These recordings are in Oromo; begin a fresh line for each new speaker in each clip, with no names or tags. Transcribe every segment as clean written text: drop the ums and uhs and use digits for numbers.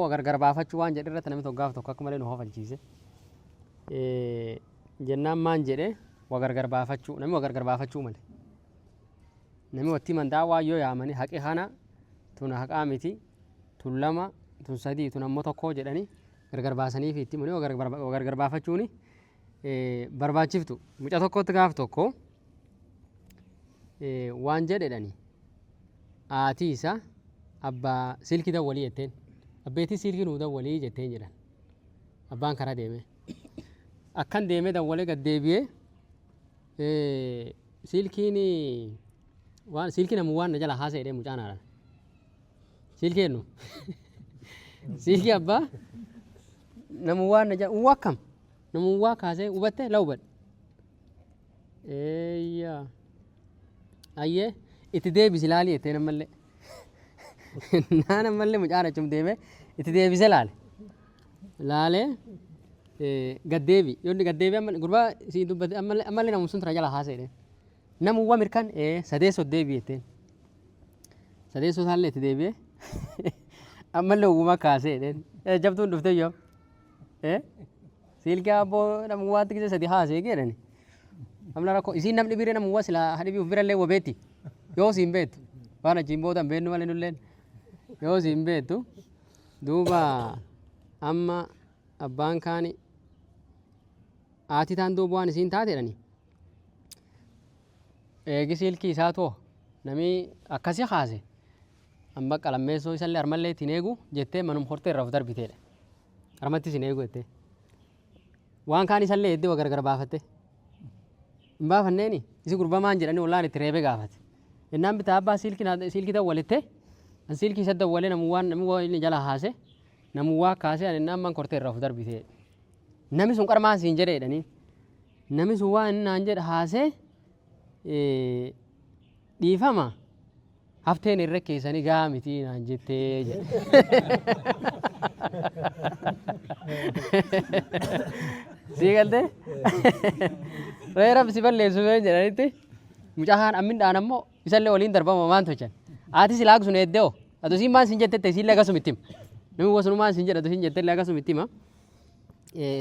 Ammoo gargar baafachuu waan jedhe irratti namni tokko gaaf tokko akka malee nu hofalchiise. Jennaan maan jedhe wa gargar baafachuu namni wa gargar baafachuu male. Namni watti mandaa waan yoo yaamani haqi kana tun haqaa miti, tun lama, tun sadii, tun ammoo tokkoo jedhani gargar baasanii fi itti himanii wa gargar baafachuuni barbaachiftu. Muca tokkotti gaaf tokko waan jedhedhani aatii isa abbaa silkii dawwalii jetteen, abbeetii silkii nuu dawwalii jetteen jedhan. Abbaan karaa deeme akkan deemee dawwalee gad deebi'ee, silkiin waan silkii namu waan na jala haasa'e jedhee mucaan haadhaan silkii ennu silkii abbaa namu waan na jala uwwa akkam namu waa kaasee hubatte la hubadhe. Eeyyaa. Ayyee, itti deebisi laalii jetteen ammallee. Naan ammallee mucaan achum deemee itti deebisee laale. Laalee gad deebi. Yoo inni gad deebi ammallee gurbaa sii dubbate ammallee ammallee namum sun tura jala haasa'e jedheen. Namuwwa mirkan sadeessoo deebi jetteen. Sadeessoo isaallee itti deebi'ee ammallee uwwuma kaasee jedheen. Jabduun dhuftee yoo. Siilkii abboo namni waanti gisee sadi haasee jedhani. Amna rakkoo isiin namni bira namni waa silaa hadhibii of birallee wa beetti. Yoo siin beektu waan achiin booda hin beeknu malee nulleen yoo siin beektu. Duuba amma abbaan kaani haati taan duuba waan isiin taate jedhani. Eegi siilkii isaa too namni akkasi kaase amma qalammeessoo isallee armallee ittiin eegu jettee manum hortee irraa of darbiteedha. Armatti isin eegu jettee. Waan kaan isallee hedduu gargar baafatte. Hin baafanneeni isi gurbaa maan jedhanii ollaan itti reebee gaafate. Innaan bitaa abbaa siilkii siilkii dawwalitte an siilkii isa dawwalee namu waan namni waan inni jala haase namu waa kaasee ani innaan man kortee irraa of darbite. Nami sun qarmaan siin jedhe jedhanii. Nami sun waan inni naan jedhe haasee dhiifama. Hafteen irra keessanii gahaa miti naan jettee jedhe. Sii galtee? Ree rabbi si balleessu mee jedhanitti mucaa kaan ammin dhaan ammoo isallee waliin darbama maan tolchan. Haati silaa agsun eeddee hoo? Atu isiin maan sin jettette isiillee akkasuma itti hima. Namni wasun maan sin jedha atu isiin jettellee akkasuma itti hima.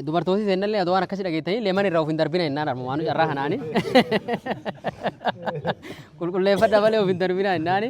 Dubartooti teennallee adoo waan akkasii dhageettanii leeman irraa of hin darbina jennaan arma waanu carraa kanaani. Qulqulleeffadha malee of hin darbina jennaani.